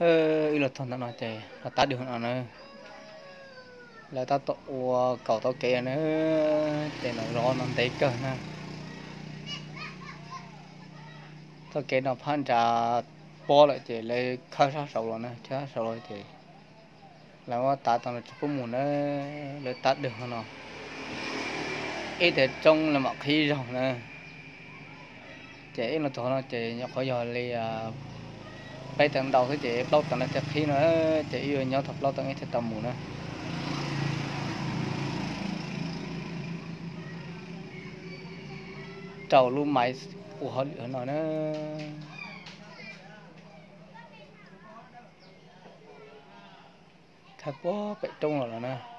Wb los txog ntawm no ces los tab dwg no na. Lawv tab tom ua kaum tau kev na, ces los zov no ntev kawg na. Txoj kev no phab nrad pob lawm ces lawv khawb sab saud los na, khawb sab saud los ces lawv muab tav tau no tsis pub mus na, lawv tab dwg no. Ib teg roob lawv mam qhib zaug na. Ces ib los txog no ces nyuam qhuav yog li peb tawm ntau xwb ces plaub tawm no thiaj qhib no, ces ib yuav nyob tau plaub tawm ib thiaj tau mus na. Rau lub maiv ua hauj lwm no na. Khawb puag pem roob los no na.